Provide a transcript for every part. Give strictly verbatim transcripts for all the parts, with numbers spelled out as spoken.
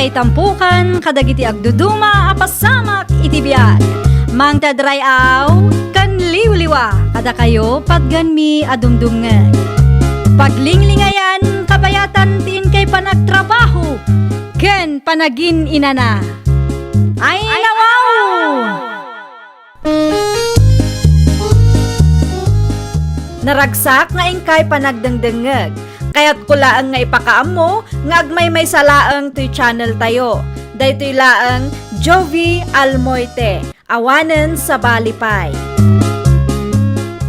Itampukan kadagiti agduduma a pasamak iti biag. Mangted ray-aw ken liwliwa kadakayo patgenmi a dumdumngeg. Paglinglingayan kabayatan ti inkay panagtrabaho ken panagin-inana. Ay, nawaw! Naragsak nga inkay panagdengdengngeg. Kayatko laeng nga ipakaammo nga agmaymaysa laeng toy channel tayo. Daytoy laeng Jovie Almoite, awanen sabali pay.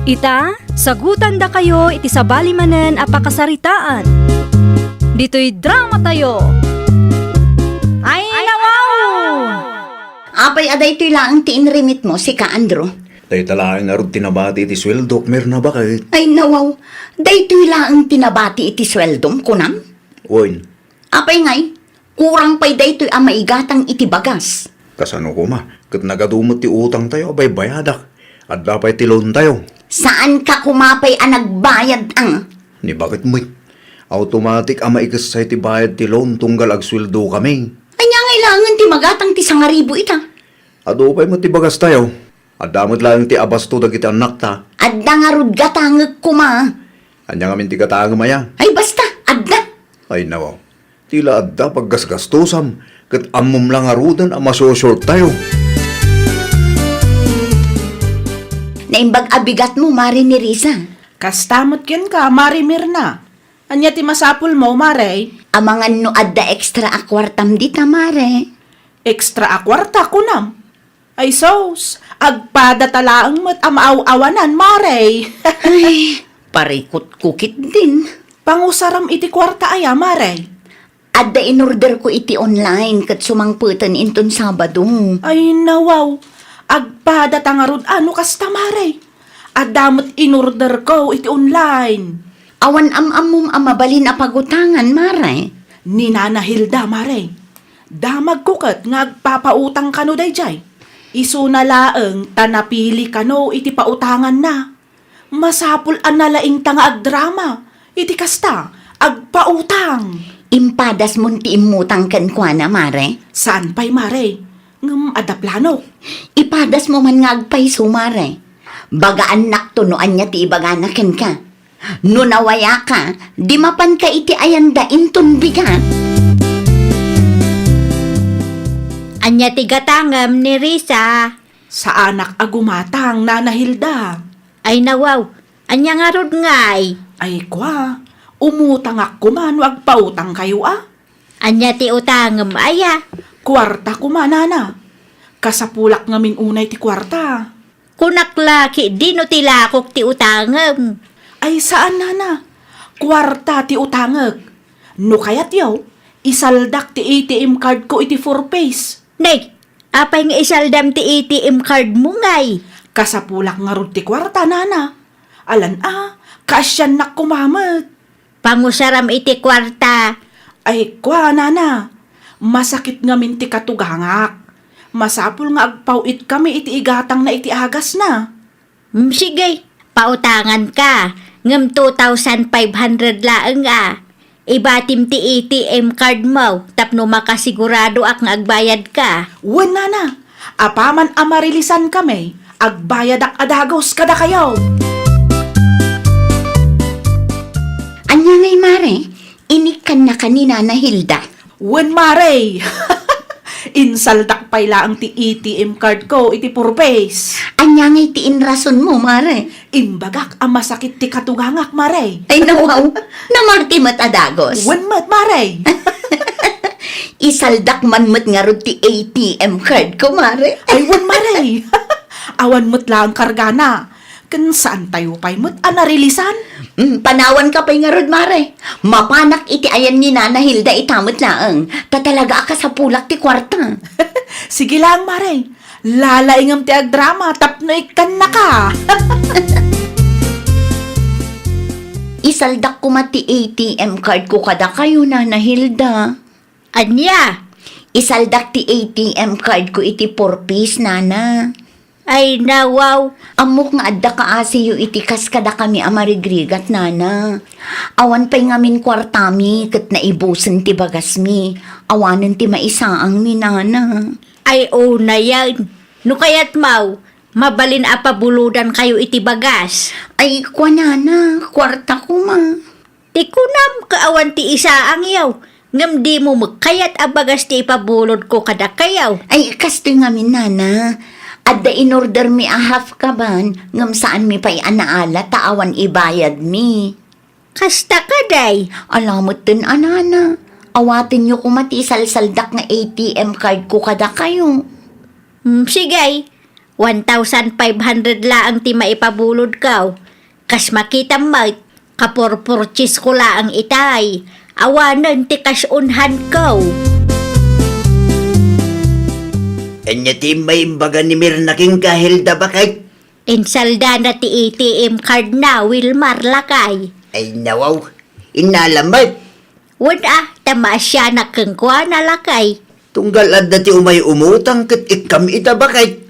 Ita, sagutandakayo iti sabali manen a pakasaritaan. Ditoy drama tayo. Ay, nawaw! Apay a daytoy laeng ti inrimitmo, sika, Andrew? Dayta laeng ngarud ti nabati iti sueldok, Mirna, baket. Ay, nawaw. Daytoy laeng ti nabati iti sueldom, kunam? Wen. Apay ngay, kurang pay daytoy a maigatang iti bagas. Kasano koma? Ket nagadu met ti utangtayo a baybayadak. Adda pay ti loantayo. Saanka koma pay a nagbayad, a? Ni baket met. Automatic a maikessay ti bayad ti loan tunggal agsueldokami. Ania ngay laengen ti magatang ti sangaribu ita? Adu pay met ti bagastayo. Adda met laeng ti abasto dagiti annakta. Adda ngarud gatangek koma. Ania ngamin ti gatangem aya? Ay, basta, adda. Ay, nawaw. Ti la adda paggasgastosam, ket ammom la ngaruden a maso-short tayo. Naimbag a bigatmo, Mare Nerissa. Kasta met kenka, Mare Mirna. Ania ti masapulmo, Mare? Amangan no adda extra a kuartam dita, Mare. Extra a kuarta, kunam? Ay sus, agpadata laeng met a maaw-awanan, Mare. Ay, parikutko ketdin. Pangusaram iti kuarta aya, Mare? Adda inorderko iti online ket sumangpeten inton Sabado. Ay, nawaw. Agpadata ngarud a no kasta, Mare. Adda met inorderko iti online. Awan am-ammom a mabalin a pagutangan, Mare? Ni Nana Hilda, Mare. Damagko ket nga agpapautang kano daydiay. Isuna laeng ta napili kano iti pautanganna. Masapul a nalaingta nga agdrama iti kasta, agpautang. Impadasmon ti immutang kenkuana, Mare? Saan pay, Mare. Ngem adda planok. Ipadasmo man nga agpayso, Mare. Bagaannakto no ania ti ibagana kenka. No nawayaka, di mapanka iti ayanda inton bigat. Ania ti gatangem, Nerissa? Saanak a gumatang, Nana Hilda. Ay, nawaw, ania ngarud ngay? Ay, kua, umutangak koma no agpautangkayo a. Ania ti utangem aya? Kuarta koma, Nana. Kasapulak ngamin unay ti kuarta. Kunak la, ketdin no ti lakok ti utangem. Ay, saan, Nana. Kuarta ti utangek. No kayatyo, isaldak ti A T M card ko iti Four Ps. Nay, apay nga isaldam ti A T M card mo ngay? Kasapulak ngarud ti kuarta, Nana. Alan a, kaasiannak koma met. Pangusaram iti kuarta. Ay, kua, Nana. Masakit ngamin ti katugangak. Masapul nga agpaw-itkami iti igatangna iti agasna. Mm, sige, pautanganka. Ngem two thousand five hundred laeng a. Ibatim ti A T M card mo tapno makasiguradoak nga agbayadka. Wen, Nana. Apaman a marilisankami, agbayadak a dagus kadakayo. Ania ngay, Mare? Inikkannaka ni Nana Hilda? Wen, Mare. Insaldak pay laeng ti A T M card ko iti Four Ps. Ania ngay ti inrasonmo, Mare? Imbagak a masakit ti katugangak, Mare. Ay, nawaw. Namati met a dagus. Wen met, Mare. Isaldak man met ngarud ti A T M card ko, Mare. Ay, wen, Mare. Awan met laeng kargana. Ken saantayo pay met a narilisan? Mm, panawanka pay ngarud, Mare. Mapanak iti ayan ni Nana Hilda ita met laeng. Ta talaga a kasapulak ti kuarta. Sige laeng, Mare. Lalaingem ti agdrama tapno ikkannaka. Isaldak koma ti A T M card ko kadakayo, Nana Hilda. Ania? Isaldak ti A T M card ko iti Four Ps, Nana. Ay, nawaw. Ammok nga adda kaasiyo iti kas kadakami a marigrigat, nana. Awan pay ngamin kuartami ket naibusen ti bagasmi. Awanen ti maisaangmi, nana. Ay, unayen. No kayatmo, mabalin a pabulodankayo iti bagas. Ay, kua, nana, kuarta koma. Ti kunam, kaawan ti isaangyo, ngem dimo met kayat a bagas ti ipabulodko kadakayo. Ay, kastoy ngamin, nana. Adda inordermi a half kaban, ngem saanmi pay a naala ta awan ibayadmi. Kasta kadi? Ala metten a, nana. Awatenyo koma ti salsaldak nga A T M cardko kadakayo. Hmm, sige. One thousand five hundred laeng ti maipabulodko. Kas makitam met, kapurpurchesko laeng itay. Awanen ti cash on handko. Ania ti imbaga ni Mirna kenka, Hilda, baket? Insaldana ti A T M cardna, Wilmar, lakay. Ay, nawaw. Innala met. Wen a, ta maasianak kenkuana, lakay. Tunggal adda ti umay umutang ket ikkam ida, baket.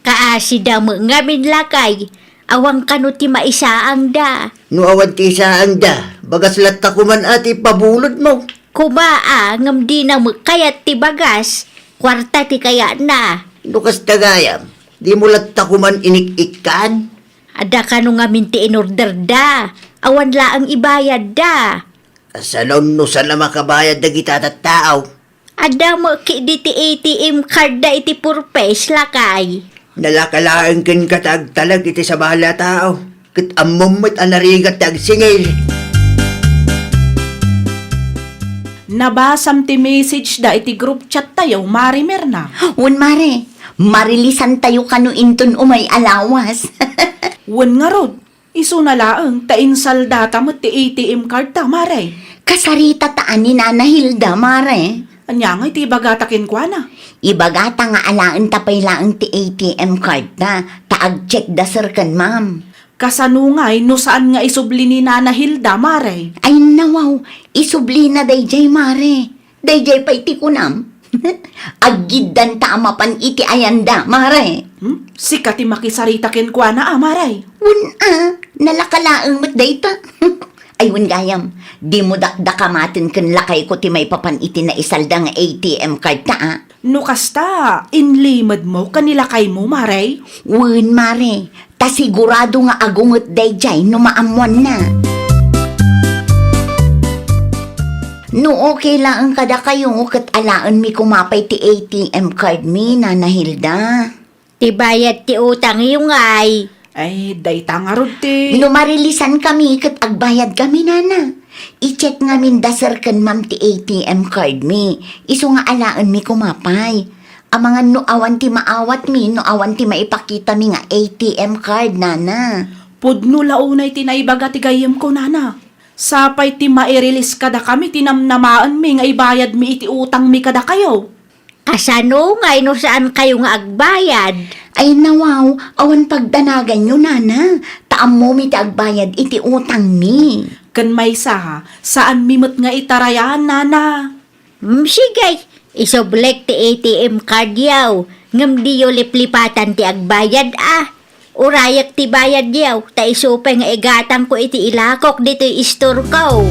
Kaasida met ngamin, lakay. Awan kano ti maisaangda. No awan ti isaangda, bagas latta koman a ti ipabulodmo. Koma a, ngem dina met kayat ti bagas. Kuarta ti kayatna. No kasta gayam, dimo latta koman inik-ikkan? Adda kano ngamin ti inorderda. Awan laeng ibayadda. Kasano no saan a makabayad dagiti tattao? Adda met ketdi ti A T M cardda iti purpose, lakay. Nalaka laeng kenka ta agtalek iti sabali a tao, ket ammom met a narigat ti agsingir. Nabasam ti message da iti group chat tayo, Mare Mirna. Wen, Mare, marilisantayo kano inton umay a lawas. Wen ngarud, isuna laeng ta insaldata met ti A T M card ta, Mare. Kasarita ta a ni Nana Hilda, Mare. Ania ngay ti ibagata kenkuana? Ibagata nga alaenta pay laeng ti A T M card ta, ta agcheck da sir ken ma'am. Kasano ngay no saan nga isubli ni Nana Hilda, Mare? Ay, nawaw, isublina dayjay, Mare. Dayjay pay ti kunam. Aggiddanta a mapan iti ayanda, Mare. Hmm? Sika ti makisarita kenkuana a, Mare? Wen a, nalaka laeng met dayta. Ay, wen gayam, dimo dakdakamaten ken lakayko ti maipapan iti naisalda nga A T M card ta a. No kasta, inlimedmo ken ni lakaymo, Mare? Wen, Mare. Ta sigurado nga agunget dayjay no maammoanna. No okay laeng kadakayo, ket alaenmi koma pay ti A T M card mi, Nana Hilda. Ti bayad ti utangyo ngay. Ay, dayta ngarud ti. No marilisan kami ket agbayad kami, Nana. I-check ngamin da sir ken ma'am ti A T M card mi. Isu nga alaenmi koma pay. Amangan no awan ti maawatmi, no awan ti maipakitami nga A T M card, Nana. Pudno la unay ti naibaga ti gayyemko, Nana. Sapay ti mairilis kadakami ti namnamaenmi nga ibayadmi iti utangmi kadakayo. Kasano ngay no saankayo nga agbayad? Ay, nawaw, awan pagdanaganyo, Nana. Ta ammomi ti agbayad iti utangmi. Ken maysa, saanmi met nga itarayaan, Nana. Hmm, sige, isublek ti A T M card yaw, ngem diyo liplipatan ti agbayad a. Urayek ti bayad yaw, ta isu pay nga igatangko iti ilakok ditoy istorko.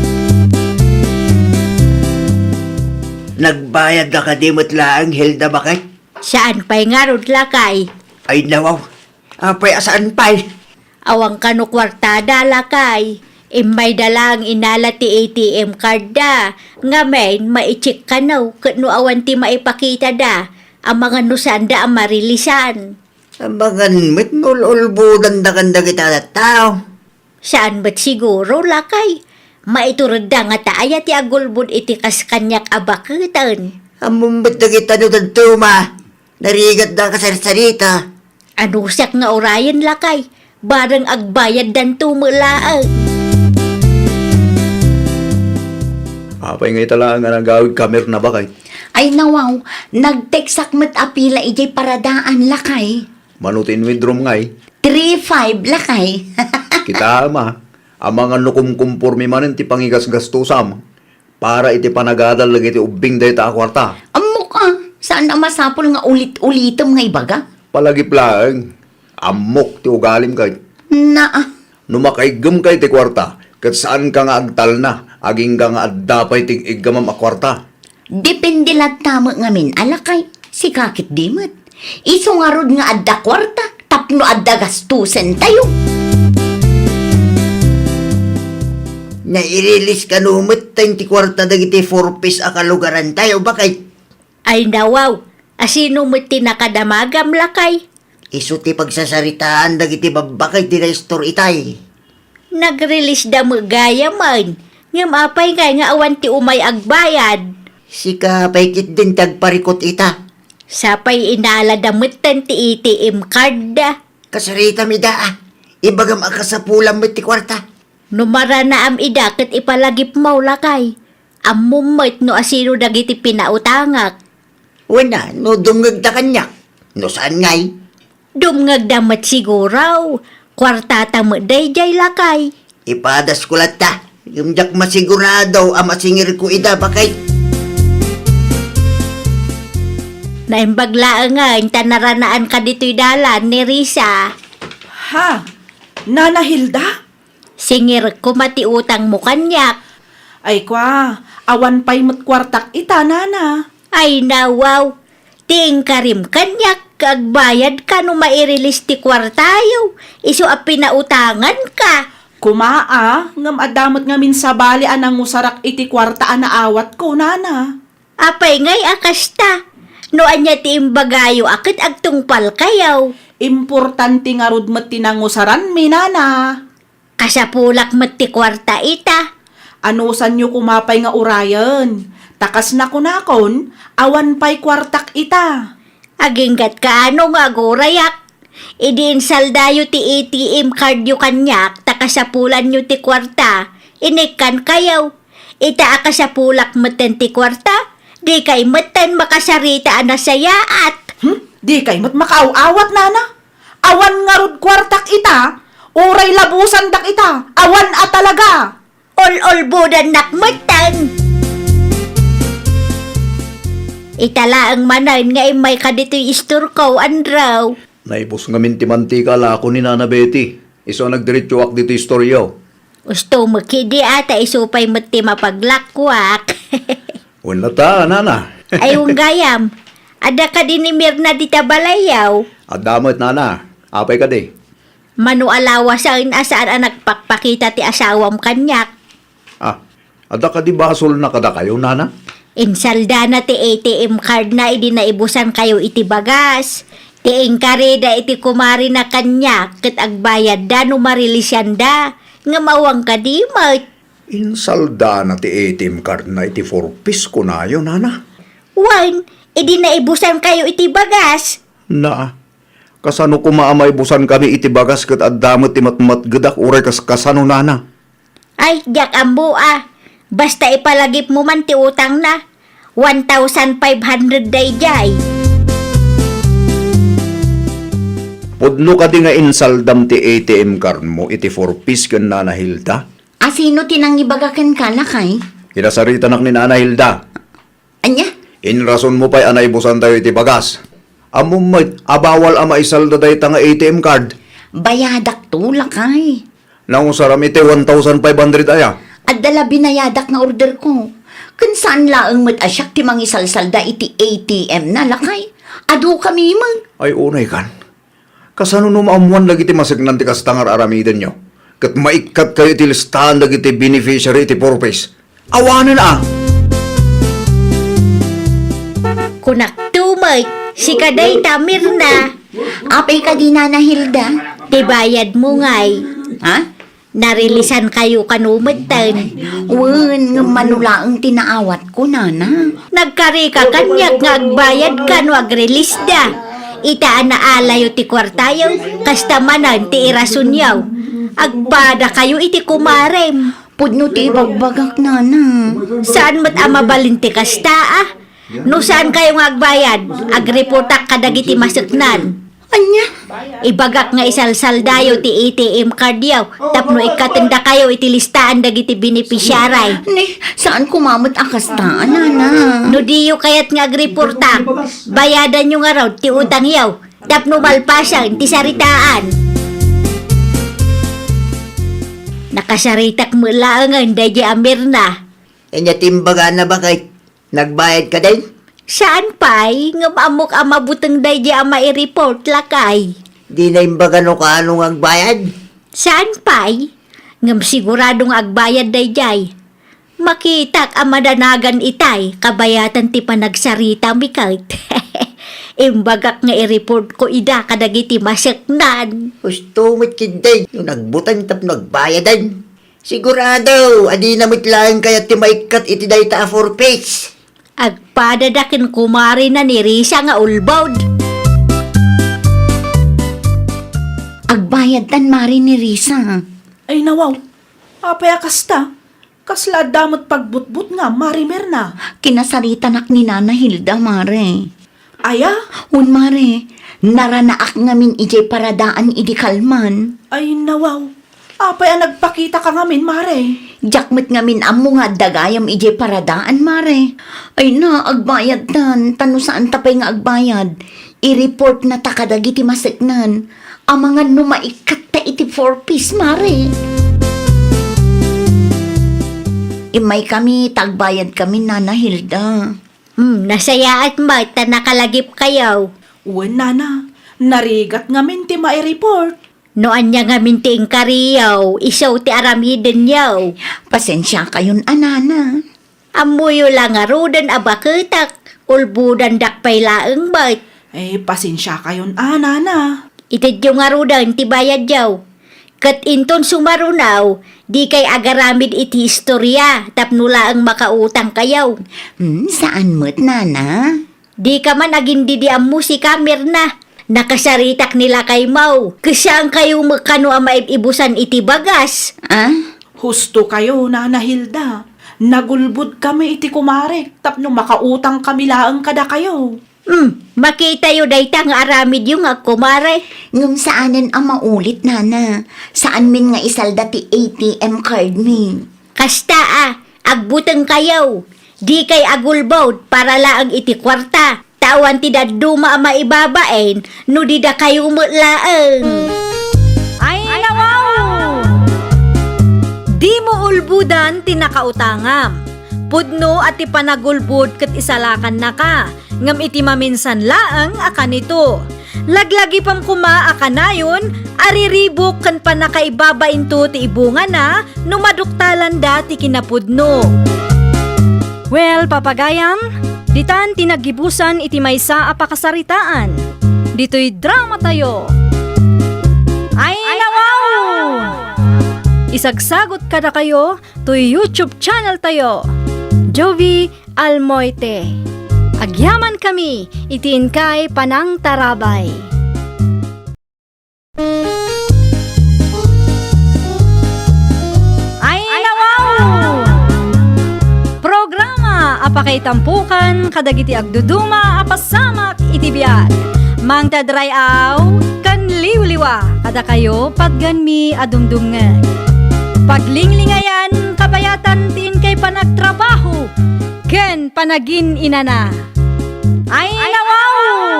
Nagbayad da kadi met laeng, Hilda, baket? Saan pay ngarud, lakay? Ay, nawaw. Apay a saan pay? Awan kano kuartada, lakay. Immayda laeng inala ti A T M card da. Ngamin, maicheck kano, ket no awan ti maipakita da, amangan no saanda a marilisan. Amangan met no ululbodanda kan dagiti tattao. Saan met siguro, lakay. Maituredda nga ta aya ti agulbod iti kas kaniak a baketen. Ammom met dagita no dadduma. Narigatda a kasarsarita. Anusak nga urayen, lakay. Bareng agbayaddanto met laeng. Apay nga ita laeng a nagawid kamer na, bakay? Ay, nawaw, nagteksak met a pila idiay paradaan, lakay. Mano ti in-withdraw ngay? Three five, lakay. Kita, ama. Amangan no kumkumpormi manen ti pangigasgastusam para iti panagadal dagiti ubbing dayta a kuarta. Ammok a, saan a masapul nga ulit-ulitem nga ibaga? Palagip laeng, Ammok ti ugalim kay. Naa. No makaiggem kay ti kuarta, ket saanka nga agtalna, agingga nga adda pay ti iggamam a kuarta. Depende latta met ngamin a lakay, sika ket di met. Isu ngarud nga adda kuarta tapno adda gastusen tayo. Nairilis kano met ti kuarta dagiti four Ps a kalugaran tayo, bakay? Ay nawaw, asino met ti nakadamagam, lakay? Isu ti pagsasaritaan dagiti babbakay ti naistor itay. Nagrilisda met gayamen, ngem apay ngay nga awan ti umay agbayad? Sika pay ketdin ti agparikut ita. Sapay inalada metten ti A T M card da. Kasaritam ida, ah. Ibagam a kasapulam met ti kuarta. No maranaam ida ket ipalagipmo, lakay. Ammom met no asino dagiti pinautangak. Wen a, no dumngegda kaniak. No saan ngay? Dumngegda met siguro. Kuartata met daydiay, lakay. Ipadasko latta. Ngem diak masigurado a masingirko ida, bakay. Naimbag laengen ta naranaanka ditoy dalan ni Risa. Ha? Nana Hilda? Singirek koma ti utangmo kaniak. Ay kua, awan pay met kuartak ita, nana. Ay nawaw, ti inkarim kaniak, agbayadka no mairilis ti kuartayo, isu a pinautanganka. Kuma a, ngem adda met ngamin sabali a nangusarak iti kuarta a naawatko, nana. Apay ngay a kasta? No ania ti imbagayo a ket agtungpalkayo? Importante ngarud met ti nangusaranmi, nana. Kasapulak met ti kuarta ita. Anusanyo koma pay nga urayen. Ta kas nakunakon, awan pay kuartak ita. Aginggatka no nga agurayak. Idi insaldayo ti A T M cardyo kaniak ta kasapulanyo ti kuarta, inikkankayo. Ita a kasapulak metten ti kuarta, dikay metten makasarita a nasayaat. Hmm? Dikay met makaaw-awat, nana? Awan ngarud kuartak ita, uray labusandak ita, awan a talaga. Ol-olbudannak metten. Ita laeng manen nga immayka ditoy istorko, Andrew. Naibus ngamin ti mantika a lako ni Nana Betty. Isu a nagdiretsoak ditoy istoryo. Usto met ketdi a ta isu pay met ti mapaglakkuak. Wen latta, nana. Ay, wen gayam. Adda kadi ni Mirna dita balayyo? Adda met, nana. Apay kadi? Mano a lawasen a saan a nagpakpakita ti asawam kaniak. Ah, adda kadi basolna kadakayo, nana? Insaldana ti A T M cardna idi naibusankayo iti bagas. Ti inkarida iti kumarina kaniak ket agbayadda no marilisianda. Ngem awan kadi met. Insaldana ti A T M cardna iti four Ps kunayo, nana? Wen, idi naibusankayo iti bagas. Naa, kasano koma a maibusankami iti bagas ket adda met ti matmatgedak uray kas-, kasano, nana? Ay, diak ammo a. Basta ipalagipmo man ti utangna. One thousand five hundred daydiay. Pudno kadi nga insaldam ti A T M cardmo iti four Ps ken Nana Hilda? Asino ti nangibaga kenka, lakay? Kinasaritanak ni Nana Hilda. Ania? Inrasonmo pay a naibusantayo iti bagas. Ammom met a bawal a maisalda dayta nga A T M card. Bayadak to, lakay. Nangusaram iti one thousand five hundred aya? Adda la binayadak nga orderko. Ken saan laeng met a siak ti mangisalsalda iti A T M na, lakay. Adu kami met. Ay, unay kan. Kasano no maammoan dagiti maseknan ti kasta nga ar-aramidenyo? Ket maikkatkayo iti listaan dagiti beneficiary iti four Ps. Awanen a! Kunak to met, sika dayta, Mirna. Apay kadi, Nana Hilda? Ti bayadmo ngay. Ha? Narilisankayo kano metten? Wen, ngem mano laeng ti naawatko, nana. Nagkarika kaniak nga agbayadka no agrilisda. Ita a naalayo ti kuartayo, kasta manen ti irasonyo. Agpadakayo iti kumarem. Pudno ti ibagbagak, nana. Saan met a mabalin ti kasta, a? No saankayo nga agbayad, agreportak kadagiti maseknan. Ania? Ibagak nga isalsaldayo ti A T M cardyo tapno ikkatendakayo iti listaan dagiti beneficiary. Ni, saan koma met a kasta, nana? No diyo kayat nga agreportak, bayadanyo ngarud ti utangyo. Tapno malpasen ti saritaan. Nakasaritak met laengen daydiay a Mirna. Ania ti imbagana, baket? Nagbayad kadin? Saan pay, ngem ammok a mabuteng daydiay a maireport, lakay. Dina imbaga no kaano nga agbayad? Saan pay, ngem sigurado nga agbayad daydiay. Makitak a madanagan itay, kabayatan ti panagsarita, miket. Imbagak nga i-report ko ida kadagiti maseknan. Husto met ketdi no nagbuteng tapno agbayadan. Sigurado a dina met laeng kayat ti maikkat iti dayta a four Ps. Agpadada ken kumarena ni Risa nga ulbod. Agbayadtan, Mare, ni Risa. Ay, nawaw. Apay a kasta? Kasla adda met pagbutbutngam, Mare Mirna? Kinasaritanak ni Nana Hilda, Mare. Aya? Wen, Mare. Naranaak ngamin idiay paradaan idi kalman. Ay, nawaw. Apay a nagpakitaka ngamin, Mare? Diak met ngamin ammo nga adda gayam idiay paradaan, Mare. Ay na, agbayadtan, ta no saanta pay nga agbayad, i-report na ta kadagiti maseknan. Amangan no maikkatta iti four Ps, Mare. Immaykami, ta agbayadkami, Nana Hilda. Hmm, nasayaat met ta nakalagipkayo. Wen, Nana, narigat ngamin ti maireport. No ania ngamin ti inkariyo, isu ti aramidenyo. Pasensiakayon a, Nana. Ammoyo la ngaruden a baketak, ulbodandak pay laeng met. Eh, pasensiakayon a, Nana. Itedyo ngaruden ti bayadyo. Ket inton sumaruno, dikay agaramid iti historia tapno laeng makautangkayo. Hmm, saan met, Nana? Dika man agindidi ammo sika, Mirna. Nakasaritak ni lakaymo. Ket saankayo met kano a maib-ibusan iti bagas? Ah? Hustokayo, Nana Hilda. Nagulbodkami iti kumarek tapno makautangkami laeng kadakayo. Hmm, makitayo dayta nga aramidyo nga agkumare. Ngem saanen a maulit, Nana. Saanmin nga isalda ti A T M card mi. Kasta a, agbutengkayo. Dikay agulbod para laeng iti kuarta. Ta awan ti dadduma a maibabain no di dakayo met laeng. Ay, nawaw! Dimo ulbodan ti nakautangam. Pudno a ti panagulbod ket isalakannaka, ngem iti maminsan laeng a kanito. Laglagipem koma a kanayon a riribuk ken pannakaibabainto ti ibungana no maduktalanda ti kinapudno. Well, papagayam, ditan ti naggibusan iti maysa a pakasaritaan. Ditoy dramatayo. Ay, nawaw! Isagsagot kadakayo toy YouTube channel tayo, Jovie Almoite. Agyamankami iti inkay panangtarabay. Ay, nawaw! Programa a pakaitampokan kadagiti agduduma a pasamak iti biag. Mangted ray-aw ken liwliwa kadakayo patgenmi a dumdumngeg. Paglinglingayan, kabayatan ti inkay panagtrabaho ken panagin-inana. Ay, nawaw!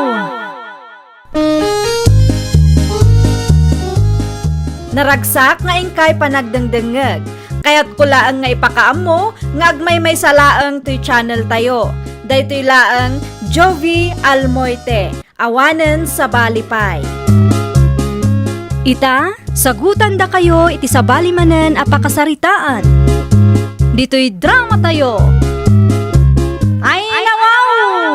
Naragsak nga inkay panagdengdengngeg. Kayatko laeng nga ipakaammo nga agmaymaysa laeng toy channel tayo. Daytoy laeng Jovie Almoite, awanen sabali pay. Ita, sagutandakayo iti sabali manen a pakasaritaan. Ditoy dramatayo. Ay, nawaw!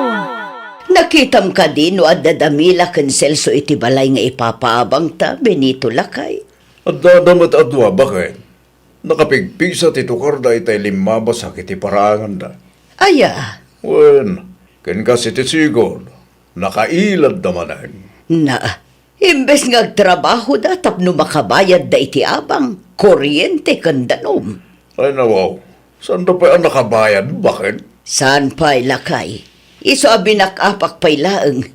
Nakitam kadi no adda da Mila ken Celso iti balay nga ipapaabangta, Benito lakay? Addada met a dua, baket. Nakapigpigsa ti tukarda itay limmabasak iti paraanganda. Aya? Wen, ken kas iti sigud, nakailadda manen. Na, imbes nga agtrabahoda tapno makabayadda iti abang, kuryente, ken danum. Ay, nawaw. Saanda pay a nakabayad, baket? Saan pay, lakay? Isu a binak-apak pay laeng.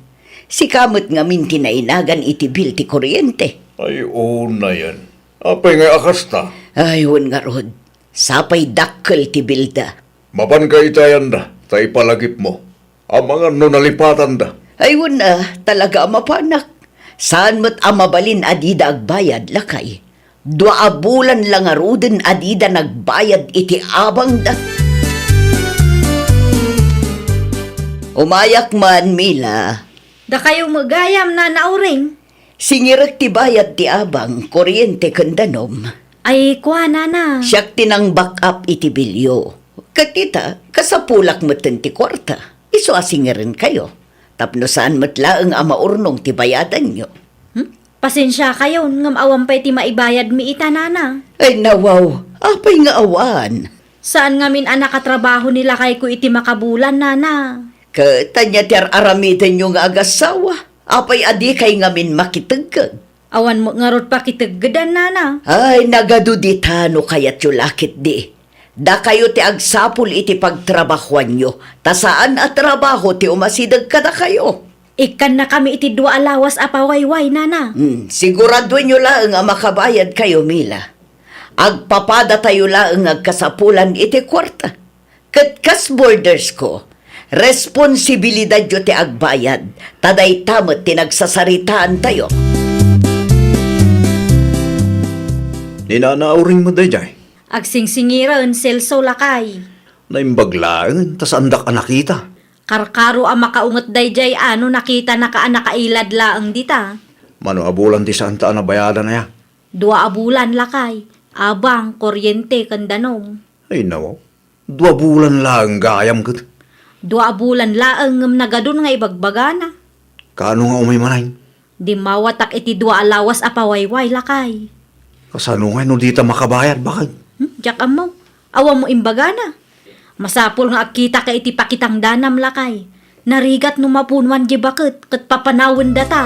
Sika met ngamin ti nainagan iti bil ti kuryente. Ay, unayen. Apay ngay a kasta? Ay, wen ngarud. Sapay dakkel ti bilda. Mapanka itayanda, ta ipalagipmo. Amangan no nalipatanda. Ay, wen a, talaga a mapanak. Saan met a mabalin a dida agbayad, lakay. Dua a bulan la ngaruden a dida nagbayad iti abangda. Umayak man, Mila. Dakayo met gayam, Nana Uring. Singirek ti bayad ti abang, kuryente ken danum. Ay, kua, Nana. Siak ti nang-back up iti bilyo. Ket ita, kasapulak metten ti kuarta. Isu a singirenkayo. Tapno saan met laeng a maurnong ti bayadanyo. Hmm? Pasensiakayon, ngem awan pay ti maibayadmi ita, Nana. Ay, nawaw. Apay nga awan? Saan ngamin a nakatrabaho ni lakayko iti makabulan, Nana. Ket ania ti ar-aramidenyo nga agassawa? Apay a dikay ngamin makitegged? Awan met ngarud pakiteggedan, Nana. Ay, nagadu dita no kayatyo la ketdi. Dakayo ti agsapul iti pagtrabahoanyo, ta saan a trabaho ti umasideg kadakayo. Ikkannakami iti dua a lawas a pawayway, Nana. Hmm, siguraduenyo laeng a makabayadkayo, Mila. Agpapadatayo laeng nga agkasapulan iti kuarta. Ket kas bordersko, responsibilidadyo ti agbayad, ta dayta met ti nagsasaritaantayo. Ni Nana Uring met daydiay? Agsingsingiren, Celso, lakay. Naimbag laeng, ta saandak a nakita. Karkaro a makaunget daydiay a no nakitanaka a nakailad laeng dita. Mano a bulan ti saanta a nabayadan aya? Dua a bulan, lakay. Abang, kuryente, ken danum. Ay, nawaw. Dua bulan laeng gayam ket. Dua a bulan laeng ngem nagadun nga ibagbagana. Kaano nga umay manen? Dimmawatak iti dua a lawas a pawayway, lakay. Kasano ngay no dita makabayad, baket? Hmm, diak ammo. Awan mo imbagana. Masapul nga agkitaka iti pakitangdanam, lakay. Narigat no mapunuan di baket ket papanawen data.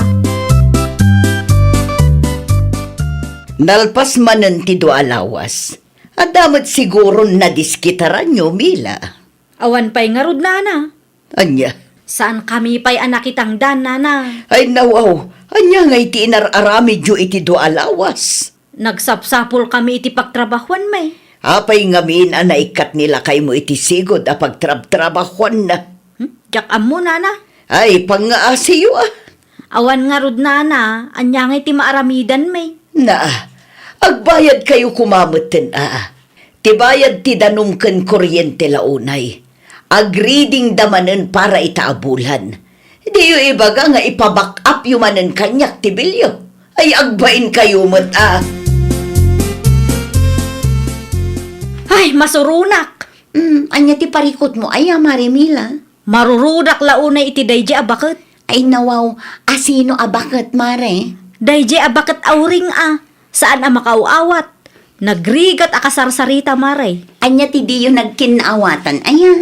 Nalpas manen ti dua a lawas. Adda met siguron nadiskitaranyo, Mila. Awan pay ngarud, Nana. Ania? Saankami pay a nakitangdan, Nana. Ay, nawaw. Ania ngay ti inar-aramidyo iti dua a lawas? Nagsapsapulkami iti pagtrabahuanmi. Apay ngamin a naikkat ni lakaymo iti sigud a pagtrabtrabahuanna? Hmm? Diak ammo, Nana. Ay, pangngaasiyo, a. Awan ngarud, Nana, ania ngay ti maaramidanmi? Naa, agbayadkayo koma metten, a. Ti bayad ti danum ken kuryente la unay. Agreadingda manen para ita a bulan. Diyo ibaga nga ipa-back up yo manen kaniak ti bilyo. Ay, agbainkayo met, a. Ay, masuronak! Hmm, ania ti parikutmo aya, Mare Mila? Marurodak la unay iti daydi a baket. Ay, nawaw, asino a baket, Mare? Daydi a baket a uring a, saan a makaaw-awat. Nagrigat a kasarsarita, Mare. Ania ti diyo nagkinnaawatan aya?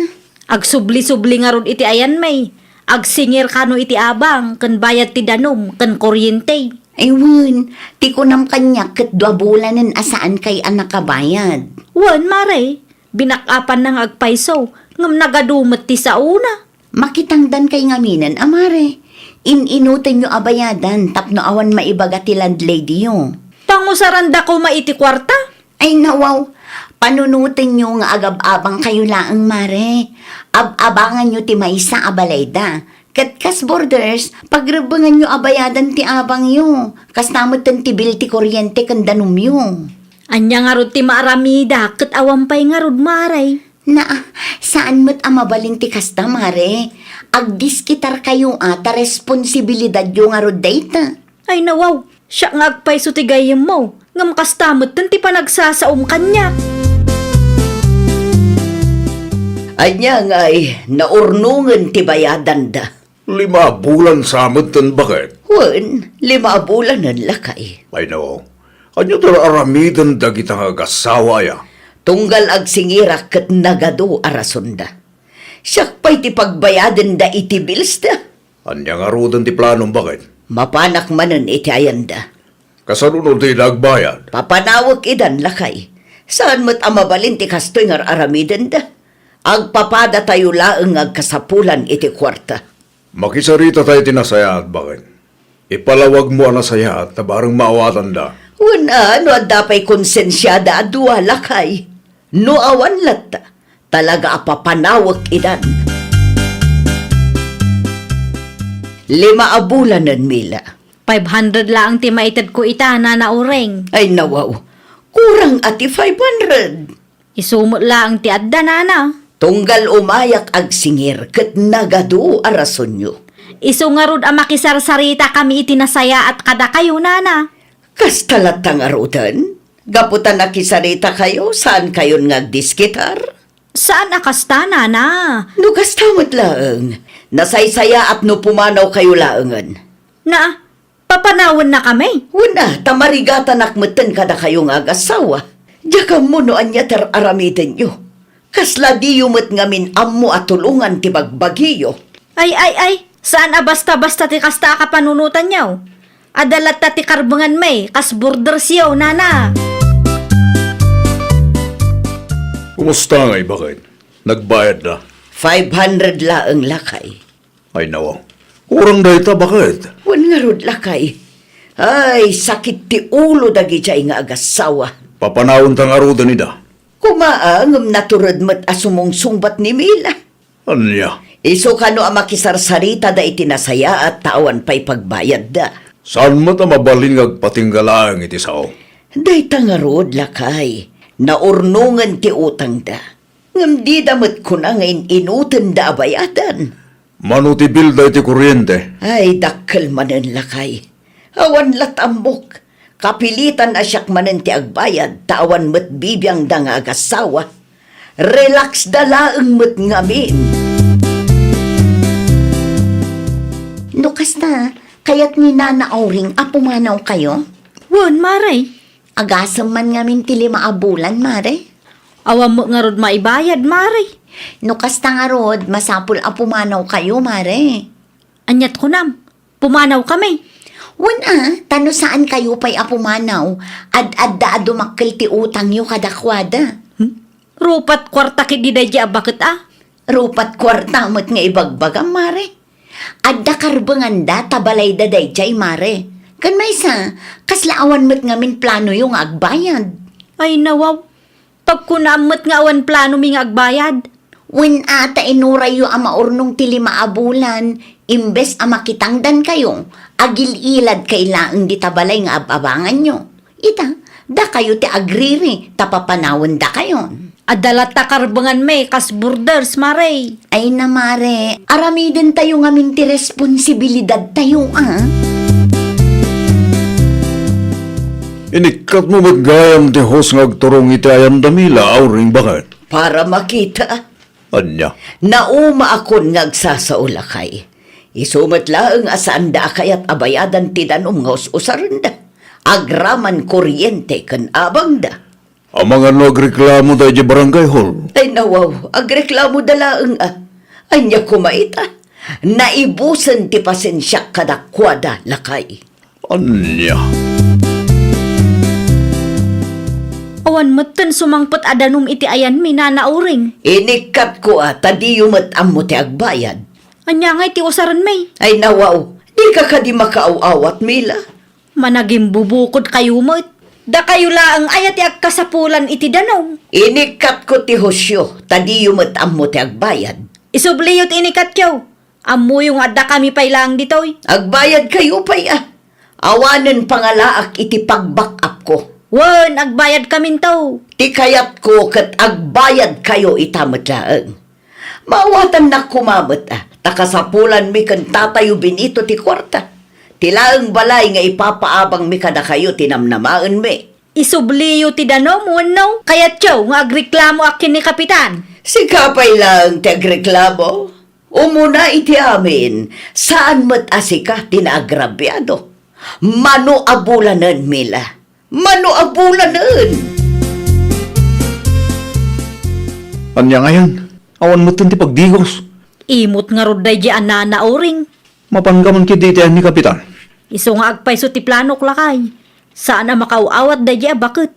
Agsubli-subli ngarud iti ayanmi. Agsingir kano iti abang, ken bayad ti danum, ken kuryente. Ay, wen, ti kunam kaniak ket dua bulanen a saankay a nakabayad. Wen, Mare. Binak-apanna nga agpayso, ngem nagadu met ti saona. Makitangdankay ngaminen a, Mare. In-inutenyo a bayadan tapno awan maibaga ti landladyyo. Pangusaranda koma iti kuarta? Ay, nawaw. Panunotenyo nga agab-abangkayo laeng, Mare. Ab-abanganyo ti maysa a balayda. Ket kas borders, pagrebbenganyo a bayadan ti abangyo. Kasta metten ti bill ti kuryente ken danumyo. Ania ngarud ti maaramidak ket awan pay ngarud, Mare? Naa, saan met a mabalin ti kasta, Mare. Agdiskitarkayo a ta responsibilidadyo ngarud dayta. Ay, nawaw, siak nga agpayso ti gayyemmo, ngem kasta metten ti panagsasaom kaniak. Ania ngay, naurnongen ti bayadanda. Lima a bulan sa metten, baket? Wen, lima a bulanen, lakay. Ay, no. Ania ti aramiden dagita nga agassawa aya? Tunggal agsingirak ket nagadu a rasonda. Siak pay ti pagbayadenda iti bilsda. Ania ngaruden ti planom, baket? Mapanak manen iti ayanda. Kasano no dida agbayad? Papanawek idan, lakay. Saan met a mabalin ti kastoy nga ar-aramidenda? Agpapadatayo laeng nga agkasapulan iti kuarta. Makisarita tayo iti nasayaat, baket. Ipalawagmo a nasayaat ta bareng maawatanda. Wen a, no adda pay konsensiada a dua, lakay. No awan latta, talaga a papanawek idan. Lima a bulanen, Mila. Five hundred laeng ti maitedko ita, Nana Uring. Ay, nawaw. Kurang a ti five hundred. Isu met laeng ti adda, Nana. Tunggal umayak agsingir ket nagadu a rasonyo. Isu ngarud a makisarsaritakami iti nasayaat kadakayo, Nana. Kasta latta ngaruden? Gapu ta nakisaritakayo, saankayon nga agdiskitar? Saan a kasta, Nana. No kasta met laeng, nasaysayaat no pumanawkayo laengen. Na, papanawennakami? Wen a, ta marigatanak metten kadakayo nga agassawa. Diak ammo no ania ti ar-aramidenyo. Kasla diyo met ngamin ammo a tulongan ti bagbagiyo. Ay, ay, ay, saan a basta-basta ti kasta a kapanunotanyo. Adda latta ti karbenganmi, kas bordersyo, Nana. Kumusta ngay, baket? Nagbayadda? Five hundred laeng, lakay. Ay, nawaw. Kurang dayta, baket? Wen ngarud, lakay. Ay, sakit ti ulo dagidiay nga agassawa. Papanawenta ngaruden ida. Kumaa, ngem natured met a sumungsungbat ni Mila. Ania? Isu kano a makisarsaritada iti nasayaat ta awan pay pagbayadda. Saan met a mabalin nga agpatingga laeng iti sao? Dayta ngarud, lakay. Naurnongen ti utangda. Ngem dida met kuna nga in-inutenda a bayadan. Mano ti bilda iti kuryente? Ay, dakkel manen, lakay. Awan lat ammok. Kapilitan a siak manen ti agbayad, ta awan met bibiangda nga agassawa. Relax da laeng met ngamin. No kasta, kayat ni Nana Auring a pumanawkayo? Wen, Mare. Agasem man ngamin ti lima a bulan, Mare. Awan met ngarud maibayad, Mare. No kasta ngarud, masapul a pumanawkayo, Mare. Aniat kunam? Pumanawkami? Wen a, ta no saankayo pay a pumanaw, ad-adda a dumakkel ti utangyo kadakuada. Hmm? Rupat kuarta ketdi daydiay a baket a? Rupat kuarta met nga ibagbagam, Mare. Adda karbenganda ta balayda daydiay, Mare. Ken maysa, kasla awan met ngamin planoyo nga agbayad? Ay, nawaw. Pagkunaam met nga awan planomi nga agbayad. Wen a, ta inurayyo a maurnong ti lima a bulan, imbes a makitangdankayo, agil-iladkay laeng dita balay nga ab-abanganyo. Ita, dakayo ti agriri, ta papanawendakayon. Adda latta karbenganmi kas borders, Mare. Ay na, Mare, aramidentayo ngamin ti responsibilidadtayo, a? Inikkatmo met gayam ti hose nga agturong iti ayanda, Mila, Auring, baket? Para makita. Ania? Naumaakon nga agsasao, lakay. Isu met laeng a saanda a kayat a bayadan ti danum nga us-usarenda, agraman kuryente ken abangda. Amangan no agreklamo daydiay barangay hall? Ay, nawaw, agreklamoda laeng a. Ania koma ita? Naibusen ti pasensiak kadakuada, lakay. Ania? Awan metten sumangpet a danum iti ayanmi, Nana Uring. Inikkatko a ta diyo met ammo ti agbayad. Ania ngay ti usarenmi? Ay, nawaw, dika kadi makaaw-awat, Mila? Managimbubukodkayo met. Dakayo laeng aya ti agkasapulan iti danum. Inikkatko ti hosyo, ta diyo met ammo ti agbayad. Isubliyo ti inikkatyo. Ammoyo nga addakami pay laeng ditoy. Agbayadkayo pay a. Awanen pangalaak iti pagback-upko. Wen, agbayadkaminto. Ti kayatko ket agbayadkayo ita met laeng. Maawatannak koma met a, ta kasapulanmi ken Tatayo Benito ti kuarta. Ti laeng balay nga ipapaabangmi kadakayo ti namnamaenmi. Isubliyo ti danum wenno kayatyo nga agreklamoak ken ni Kapitan? Sika pay laeng ti agreklamo. Umuna iti amin, saan met a sika ti naagrabiado. Mano a bulanen, Mila. Mano a bulanen! Ania ngayen? Awan metten ti pagdigos. Imot ngarud daydiay a Nana Uring. Mapanka man ketdi iti ayan ni Kapitan? Isu nga agpayso ti planok, lakay. Saan a makaaw-awat daydiay a baket.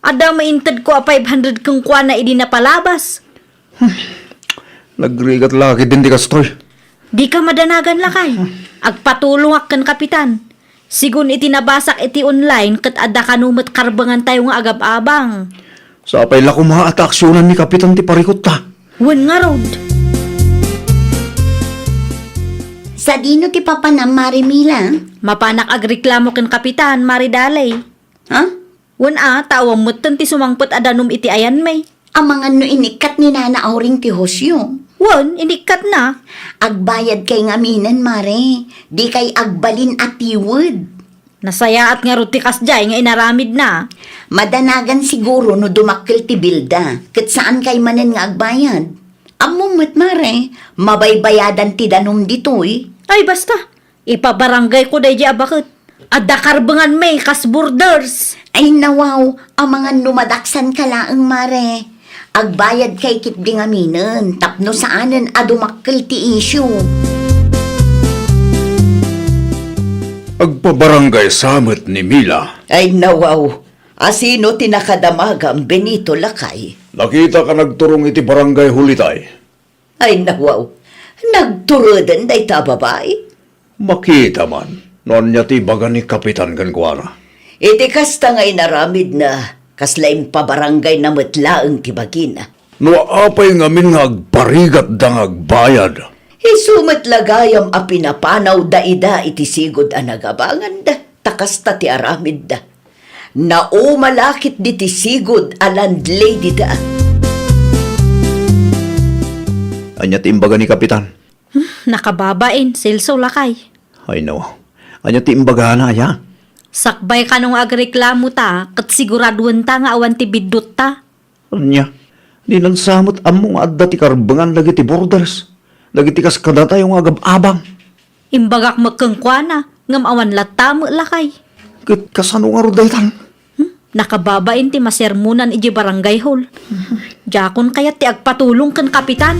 Adda maintedko a five hundred kenkuana idi napalabas. Nagrigat la ketdin ti kastoy. Dika madanagan, lakay. Agpatulongak ken Kapitan. Sigun iti nabasak iti online ket adda kano met karbengantayo nga agab-abang. Sapay la koma a ta aksionan ni Kapitan ti parikutta. Wen ngarud. Sadino ti papanam, Mare Mila? Mapanak agreklamo ken Kapitan, Mare Daley. Ha? Wen a, ta awan metten ti sumangpet a danum iti ayanmi. Amangan no inikkat ni Nana Auring ti hosyo? Wen, inikkatna. Agbayadkay ngaminen, Mare. Dikay agbalin a tiwed. Nasayaat ngarud ti kasdiay nga inaramidna. Madanagan siguro no dumakkel ti bilda, ket saankay manen nga agbayad. Ammom met, Mare, mabaybayadan ti danum ditoy. Ay, basta. Ipabaranggayko daydi a baket. Adda karbenganmi kas borders. Ay, nawaw, amangan no madaksanka laeng, Mare. Agbayadkay ketdi ngaminen tapno saanen a dumakkel ti isyu. Agpabaranggay sa met ni Mila. Ay, nawaw. Asino ti nakadamagam, Benito, lakay? Nakitak a nagturong iti barangay hall itay. Ay, nawaw. Nagtureden dayta a babai? Makita man no ania ti ibaga ni Kapitan kenkuana. Iti kasta nga inaramidna, kasla impabaranggayna met laeng ti bagina. No apay ngamin nga agparigatda nga agbayad? Isu met la gayam a pinapanaw daida iti sigud a nagabanganda, ta kasta ti aramidda. Nauma la ketdi ti sigud a landlady-da. Ania ti imbaga ni Kapitan? Hmm, nakababain, Celso, lakay. Ay, no. Ania ti imbagana, aya? Sakbay kano nga agreklamo ta, ket siguraduenta nga awan ti biddutta. Ania? Dinansa met ammo nga adda ti karbengan dagiti borders, dagiti kas kadatayo nga agab-abang. Imbagak met kenkuana, ngem awan latta met, lakay. Ket kasano ngarud daytan? Hmm? Nakababain ti masermonan idiay barangay hall. Diakon kayat ti agpatulong ken Kapitan.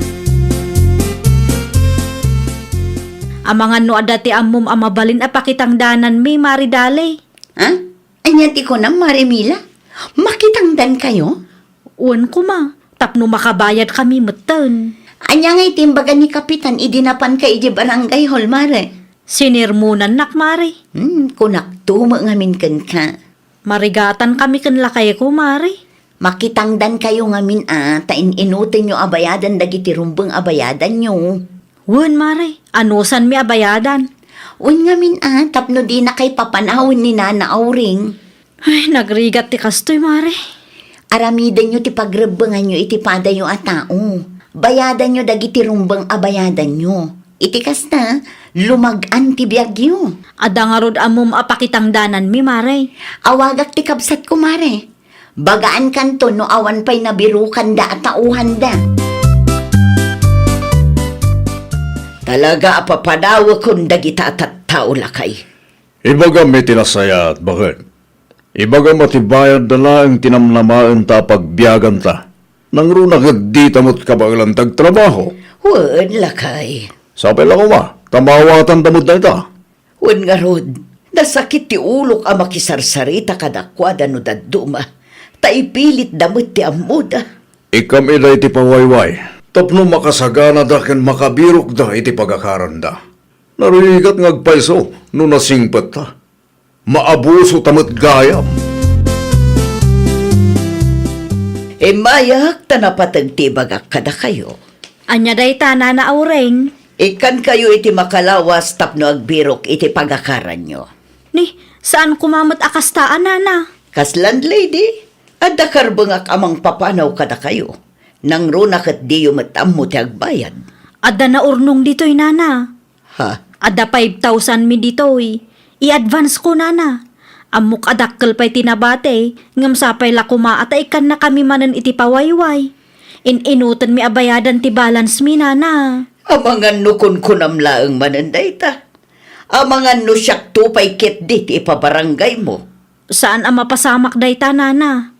Amangan no adda ti ammom a mabalin a pakitangdananmi, Mare Daley. Ha? Ania ti kunam, Mare Mila? Makitangdankayo? Wen koma, tapno makabayadkami metten. Ania ngay ti imbaga ni Kapitan idi napanka idiay barangay hall, Mare? Sinermonannak, Mare. Hmm, kunakto met ngamin kenka. Marigatankami ken lakayko, Mare. Makitangdankayo ngamin a, ta in-inutenyo a bayadan dagiti rumbeng a bayadanyo. Wen, Mare, anusanmi a bayadan. Wen ngamin a, tapno dinakay papanawen ni Nana Auring. Ay, nagrigat ti kastoy, Mare. Aramidenyo ti pagrebbenganyo iti padayo a tao. Bayadanyo dagiti rumbeng a bayadanyo. Iti kasta, lumag-an ti biagyo. Adda ngarud ammom a pakitangdananmi, Mare. Awagak ti kabsatko, Mare. Bagaankanto no awan pay nabirokanda a taohanda. Talaga a papanawekon dagita a tattao, lakay. Ibagam iti nasayaat, baket. Ibagam a ti bayadda laeng ti namnamaenta a pagbiaganta. Nangruna ketdi ta met kabaelan ti agtrabaho. Wen, lakay. Sapay la koma, ta maawatanda met dayta. Wen ngarud, nasakit ti ulok a makisarsarita kadakuada no dadduma, ta ipilitda met ti ammoda. Ikkam ida iti pawayway, tapno makasaganada ken makabirokda iti pagakaranda. Narigat nga agpayso no nasingpetta. Maabusota met gayam. Immayak ta napateg ti ibagak kadakayo. Ania dayta, Nana Auring? Ikkankayo iti makalawas tapno agbirok iti pagakaranyo. Ni, saan koma met a kasta a, Nana? Kas landlady, adda karbengak a mangpapanaw kadakayo. Nangruna ket diyo met ammo ti agbayad. Adda naurnong ditoy, Nana. Ha? Adda five thousand mi ditoy. I-advance ko, Nana. Ammok a dakkel pay ti nabati, ngem sapay la koma a ta ikkannakami manen iti pawayway. In-inutenmi a bayadan ti balance mi, Nana. Amangan no kunkunam laeng manen dayta. Amangan no siakto pay ketdi ti ipabaranggaymo. Saan a mapasamak dayta, Nana.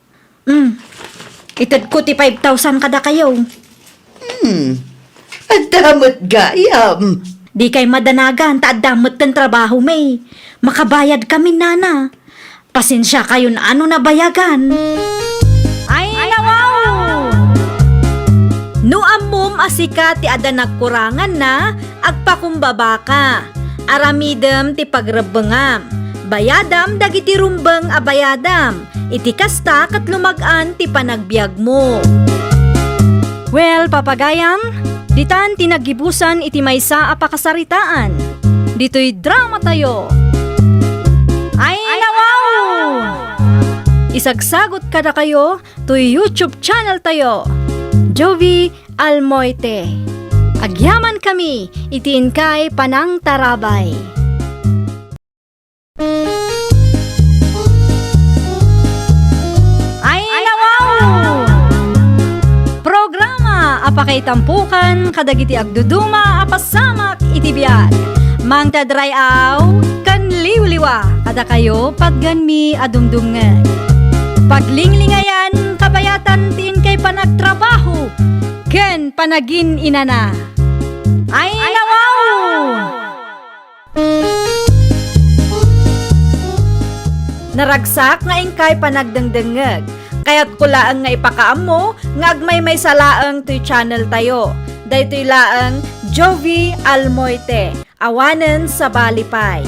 Hmm. Itedko ti five thousand kadakayo. Hmm. Adda met gayam. Dikay madanagan ta adda metten trabahomi. Makabayadkami, Nana. Pasensiakayon a no nabayagan. Ay, nawaw! No ammom a sika ti adda nagkuranganna, agpakumbabaka. Aramidem ti pagrebbengam. Bayadam dagiti rumbeng a bayadam. Iti kasta, ket lumag-an ti panagbiagmo. Well, papagayam, Ditan ti naggibusan iti maysa a pakasaritaan. Ditoy dramatayo. Ay, nawaw! Isagsagot kadakayo toy YouTube channel tayo, Jovie Almoite. Agyamankami iti inkay panangtarabay. Ay, nawaw! Programa a pakaitampukan kadagiti agduduma a pasamak iti biag. Mangted ray-aw ken liwliwa kadakayo patgenmi a dumdumngeg. Paglinglingayan, kabayatan ti inkay panagtrabaho ken panagin-inana. Ay, nawaw! Naragsak nga inkay panagdengdengngeg. Kayatko laeng nga ipakaammo nga agmaymaysa laeng toy channel tayo. Daytoy laeng Jovie Almoite, awanen sabali pay.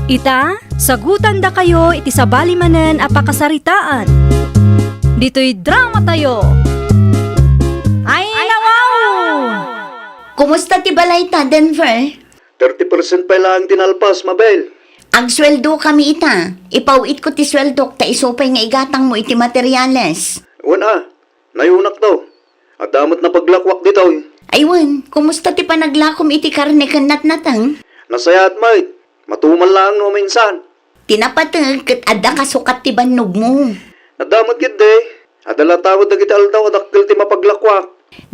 Ita, sagutandakayo iti sabali manen a pakasaritaan. Ditoy dramatayo. Ay, nawaw! Kumusta ti balayta, Denver? Thirty percent pay laeng ti nalpas, Mabel. Agsueldokami ita. Ipaw-itko ti sueldok ta isu pay nga igatangmo iti materyales. Wen a, nayunakto. Adda met napaglakuak ditoy. Ay wen, kumusta ti panaglakom iti karne ken natnateng? Nasayaat met. Matumal laeng no minsan. Ti napateg ket adda kasukat ti bannogmo. Adda met ketdi. Adda latta met dagiti aldaw a dakkel ti mapaglakuak.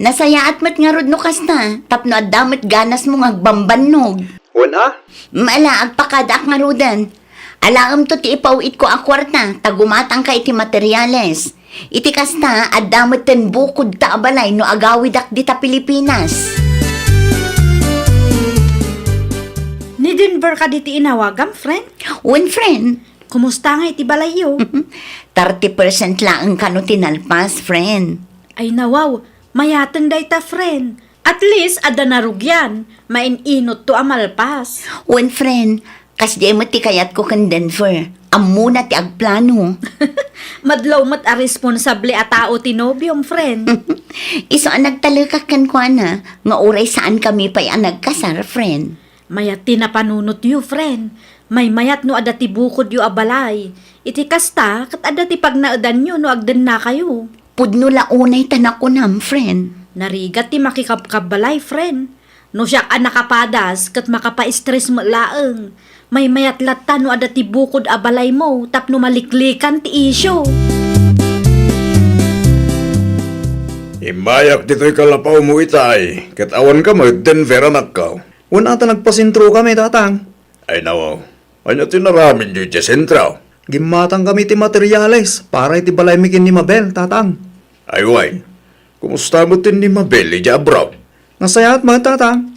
Nasayaat met ngarud no kasta, tapno adda met ganasmo nga agbambannog. Wen a? Mala, agpakadaak ngaruden. Alaemto ti ipaw-itko a kuarta, ta gumatangka iti materyales. Iti kasta, adda metten bukodta a balay no agawidak dita Pilipinas. Ni Denver kadi ti inawagam, friend? Wen, friend. Kumusta nga iti balayyo? Thirty percent laeng kano ti nalpas, friend. Ay nawaw, mayaten dayta, friend. At least, adda narugian, main-inotto a malpas. Wen, friend, kasdiay met ti kayatko ken Denver. Ammona ti agplano. Madlaw met a responsable a tao ti nobiom, friend. Isu a nagtalekak kenkuana, nga uray saankami pay a nagkasar, friend. Mayat ti napanunotyo, friend. Maymayat no adda ti bukodyo a balay. Iti kasta, ket adda ti pagnaedanyo no agdennakayo. Pudno la unay ta nakunam, friend. Narigat ti makikabkabbalay, friend. No siak a nakapadas, ket makapa-stress met laeng. Maymayat latta no adda ti bukod a balaymo tapno maliklikan ti isyu. Immayak ditoy kalapawmo itay, ket awanka met, Denver, anakko. Wen a ta nagpasentrokami, tatang. Ay nawaw, ania ti inaramidyo idiay sentro? Gimmatangkami ti materyales para iti balaymi ken ni Mabel, tatang. Ay wen, kumusta met ni Mabel idiay abroad? Nasayaat met, tatang.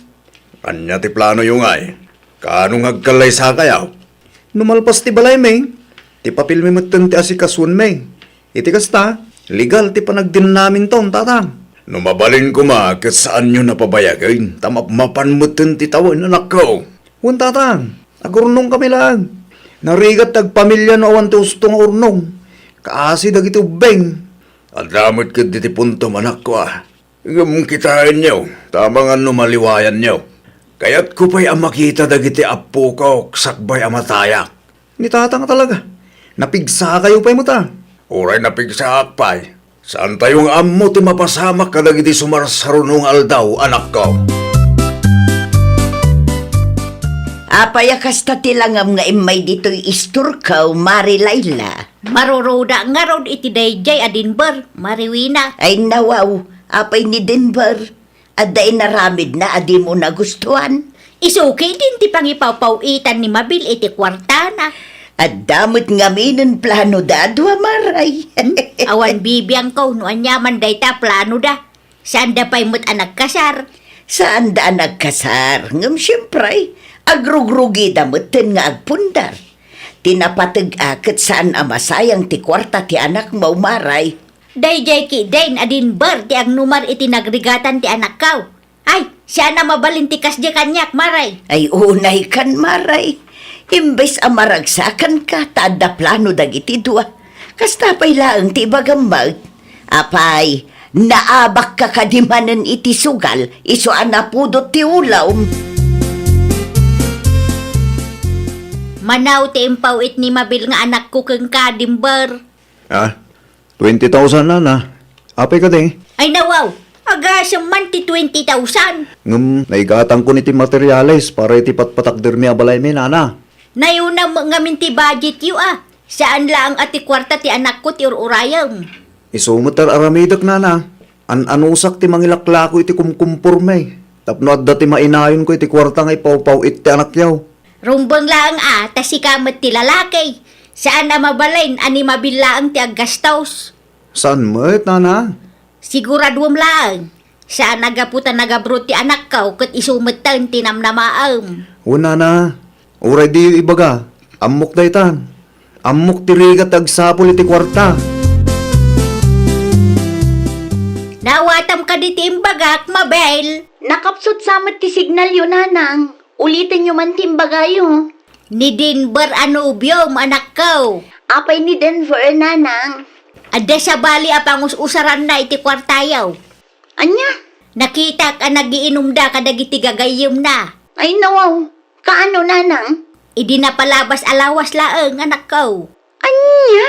Ania ti planoyo ngay? Kaano nga agkallaysakayo? No malpas ti balaymi, ti papelmi metten ti asikasuenmi. Iti kasta, legal ti panagdinnaminton, tatang. No mabalin koma ket saanyo a pabayagen, ta mapmapan metten ti tawen, anakko. Wen, tatang, agurnongkami laeng. Narigat ti agpamilya no awan ti husto nga urnong. Kaasi dagiti ubbing. Adda met ketdi ti puntom, anakko, a. Ngem kitaenyo, ta amangan no maliwayanyo. Kayatko pay a makita dagiti appokok sakbay a matayak. Ni tatang talaga. Napigsakayo pay met a. Uray napigsaak pay, saantayo nga ammo ti mapasamak kadagiti sumarsaruno nga aldaw, anakko. Apay a kasta ti langam nga immay ditoy istorko, Mari Laila? Maruruda ngarud iti daydiay a Denver, Mari Wina. Ay nawaw, apay ni Denver? Adda inaramidna a dimo nagustuan? Isu ketdin ti pangipawpaw-itan ni Mabel iti kuartana. Adda met ngaminen planoda a dua, Maray. Hmm? Awan bibiangko no aniaman dayta planoda. Saanda pay met a nagkasar. Saanda a nagkasar, ngem siempre, agrugrugida metten nga agpundar. Ti napateg a ket saan a masayang ti kuarta ti anakmo, Maray. Daydiay ketdin a Denver ti agnumar iti nagrigatan ti anakko. Ay, saan a mabalin ti kasdi kaniak, Maray. Ay, unay kan, Maray. Imbes a maragsakanka, ta adda plano dagiti dua. Kasta pay laeng ti ibagam met. Apay, Naabakka kadi manen iti sugal, isu a napudot ti ulom. Manaw ti impaw-it ni Mabel nga anakko kenka, Denver. Ah, twenty thousand, nana. Apay kadi? Ay, nawaw. Agasem man ti twenty thousand. Ngem, naigatangkon iti materiales para iti patpatakdermi a balaymi, nana. Nayuna met ngamin ti budgetyo, a. Saan laeng a ti kuarta ti anakko ti ur-urayem. Isu met ti ar-aramidek, nana. An-anusak ti mangilaklako iti kumkumpormi. Tapno adda ti mainayonko iti kuarta nga ipawpaw-it ti anakyo. Rumbeng laeng a, ta sika met ti lalaki. Saan a mabalin a ni Mabel laeng ti aggastos. Saan met, nana? Siguraduem laeng. Saan a gapu ta nagabroad ti anakko ket isu metten ti namnamaem. Wen, nana, uray diyo ibaga, ammok dayta. Ammok ti rigat ti agsapul iti kuarta. Naawatam kadi ti imbagak, Mabel? Nakapsut sa met ti signalyo, nanang. Ulitenyo man ti imbagayo. Ni Denver a nobiom, anakko. Apay ni Denver, nanang? Adda sabali a pangus-usaranna iti kuartayo. Ania? Nakitak a nagiinumda kadagiti gagayyemna. Ay, nawaw. Kaano, nanang? Idi napalabas a lawas laeng, anakko. Ania?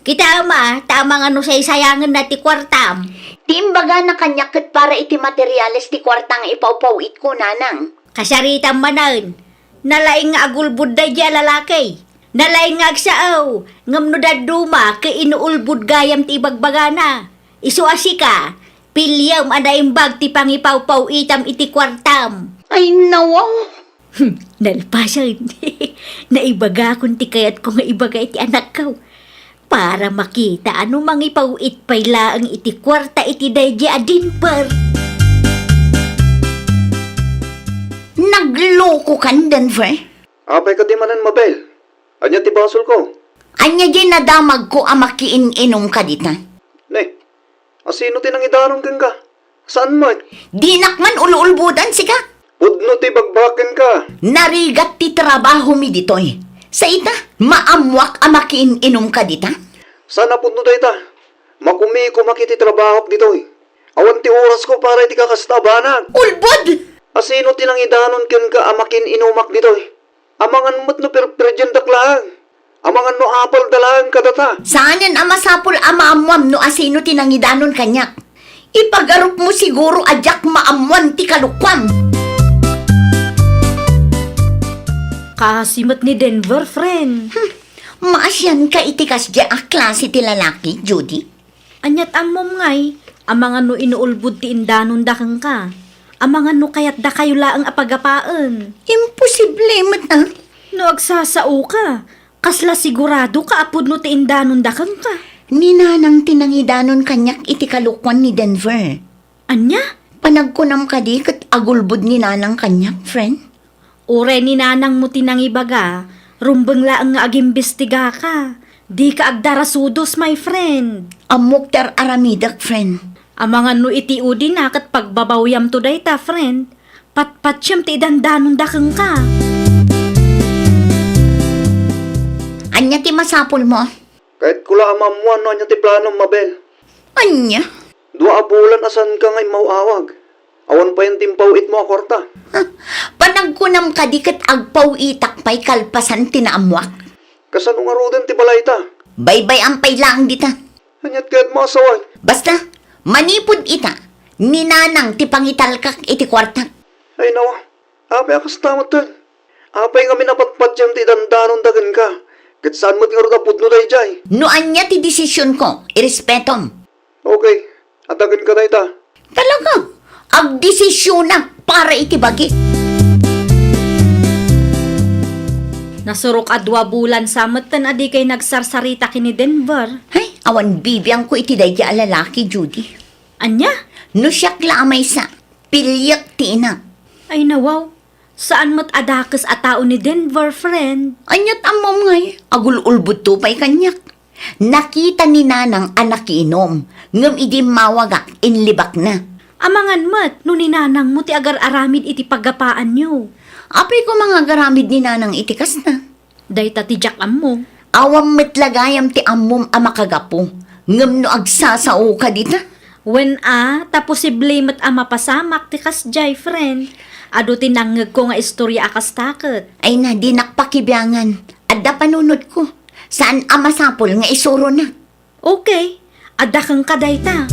Kitaem a, ta amangan no saysayangenna ti kuartam. Ti imbagana kaniak ket para iti materiales ti kuarta nga ipawpaw-itko, nanang. Kasaritam manen. Nalaing nga agulbod daydi a lalaki. Nalaing nga agsao, ngem no dadduma, ket inuulbod gayam ti ibagbagana. Isu a sika, piliem a naimbag ti pangipawpaw-itam iti kuartam. Ay, nawaw. Hmm, nalpasen. Naibagakon ti kayatko nga ibaga iti anakko. Para makita a no mangipaw-it pay laeng iti kuarta iti daydi a Denver. Naglokokan, Denver? Apay kadi manen, Mabel? Ania ti basolko? Ania diay nadamagko a makiin-inom ka dita? Ne, asino ti nangidanon kenka? Saan met? Dinak man ul-ulbodan, sika. Pudno ti bagbagak kenka. Narigat ti trabahomi ditoy. Sa ita, maammoak a makiin-inom ka dita? Saan a pudno dayta? Makumikumak iti trabahok ditoy. Awan ti orasko para iti kakasta a banag. Ulbod! Asino ti nangidanon kenka a makiin-inumak ditoy? Amangan met no perperdiendak laeng. Amangan no apalda laeng kadata. Saanen a masapul a maammuam no asino ti nangidanon kaniak. Ipagarupmo siguro a diak maammuan ti kalokuam. Kaasi met ni Denver, friend. Hmm, maasianka iti kasdi a klase ti lalaki, Judy? Aniat ammom ngay, amangan no inuulbod ti indanonda kenka. Amangan no kayatdakayo laeng a pagapaen. Imposible met, a. No agsasaoka, kasla siguradoka a pudno ti indanonda kenka? Ni Nanang ti nangidanon kaniak iti kalokuan ni Denver. Ania? Panagkunam kadi ket agulbod ni Nanang kaniak, friend? Uray ni Nanangmo ti nangibaga, rumbeng laeng nga agimbestigaka. Dika agdarasudos, my friend. Ammok ti ar-aramidek, friend. Amangan no iti udina ket pagbabawyamto dayta, friend. Patpatiem ti idandanonda kenka. Ania ti masapulmo? Kayatko la a maammuan no ania ti planom, Mabel. Ania? Dua a bulan a saanka nga immaw-awag. Awan payen ti impaw-itmo a kuarta. Ha? Panagkunam kadi ket agpaw-itak pay kalpasan ti naammuak? Kasano ngaruden ti balayta? Baybay-am pay laeng dita. Aniat kayatmo a sawen? Basta, manipud ita, ni Nanang ti pangitalkak iti kuarta. Ay, nawa. Apay a kasta metten? Apay ngamin a patpatiem ti idandanonda kenka, ket saan met ngarud a pudno daydiay? No ania ti desisionko, irespetom. Okay, adda kenka dayta. Talaga, agdesisionak para iti bagik. Nasurok a dua bulan sa metten a dikay nagsarsarita ken ni Denver. Ay, awan bibiangko iti daydi a lalaki, Judy. Ania? No siak la a maysa, piliek ti inak. Ay, nawaw. Saan met a dakes a tao ni Denver, friend. Aniat ammom ngay, agul-ulbodto pay kaniak. Nakita ni Nanang a nakiinom, ngem idi immawagak, inlibakna. Amangan met no ni Nanangmo ti agar-aramid iti paggapaanyo. Apay koma nga agaramid ni Nanang iti kasta? Dayta ti diak ammo. Awan met la gayam ti ammom a makagapu, ngem no agsasaoka dita, Wen a, ta posible met a mapasamak ti kasdiay, friend. Adu ti nangngegko nga istorya a kasta ket. Ay na, dinak pakibiangan. Adda panunotko. Saan a masapul nga isuronak. Okay. Adda kenka dayta.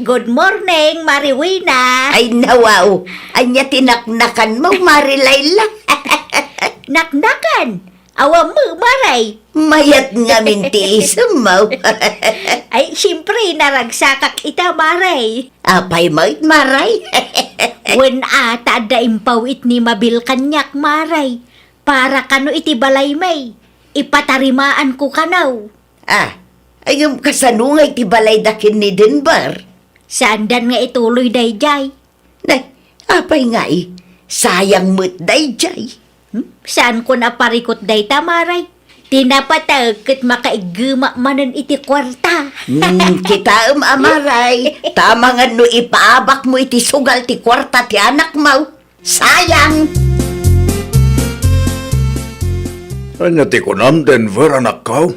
Good morning, Mari Wina. Ay, nawaw. Ania ti naknakanmo, Mari Laila? Naknakan? Awan met, Maray. Mayat ngamin ti isemmo. Ay, siyempre, naragsakak ita, Maray. Apay met, Maray? Wen a, ta adda impaw-it ni Mabel kaniak, Maray. Para kano iti balay mi, ipatarimaanko kano. Ah, ay, ngem kasano nga iti balayda ken ni Denver? Saandan nga ituloy daydiay. Nay, apay ngay? Sayang met daydiay. Hmm? Saanko a parikut dayta, Maray? Ti napateg ket makaiggemak manen iti kuarta. Hmm, kitaem a, Maray. Ta amangan no ipaabakmo iti sugal ti kuarta ti anakmo. Sayang! Ania ti kunam, Denver, anakko?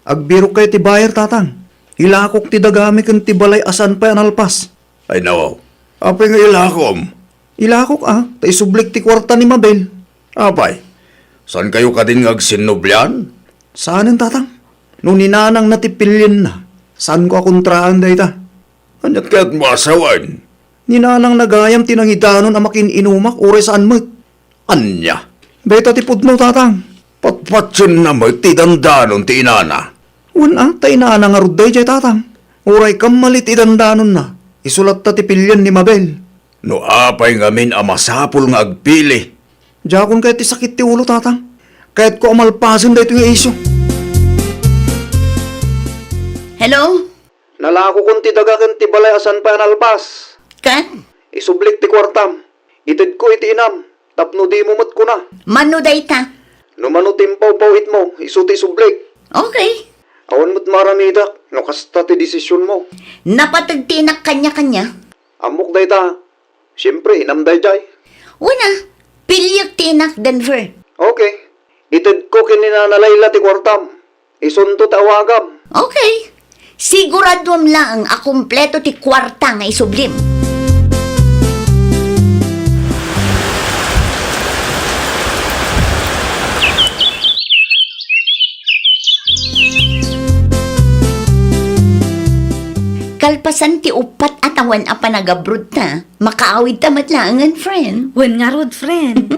Agbirok kay ti buyer, Tatang. Ilakok ti dagami ken ti balay a saan pay a nalpas. Ay, nawaw. Apay nga ilakom? Ilakok a, ta isublik ti kuarta ni Mabel. Apay, saan kayo kadin nga agsinnublian? Saanen, Tatang. No ni Nanang na ti pilienna, saanko a kontraan dayta. Aniat kayatmo a sawen? Ni Nanang na gayam ti nangidanon a makin-inumak, uray saan met. Ania? Dayta ti pudno, Tatang. Patpatienna met ti dandanon ti inana. Wen a, ta inana ngarud daydiay, Tatang. Uray kammali ti dandanonna, isu latta ti pilien ni Mabel. No apay ngamin a masapul nga agpili? Diakon kayat ti sakit ti ulo, Tatang. Kayatko a malpasen daytoy nga isyu. Hello? Nalakokon ti daga ken ti balay a saan pay a nalpas. Ket? Isublik ti kuartam. Itedko iti inam, tapno dimo met kuna. Mano dayta? No mano ti impawpaw-itmo, isu ti isublik. Okay. Awan met maaramidak no kasta ti desisionmo. Napateg ti inak kaniak ania? Ammok dayta. Siempre, inam daydiay. Wen a, piliek ti inak, Denver. Okay. Itedko ken ni Nana Laila ti kuartam. Isunto ti awagam. Okay. Siguraduem laeng a kompleto ti kuarta nga isublim. Kalpasan ti uppat a tawen a panagabrodta, makaawidta met laengen, friend. Wen ngarud, friend.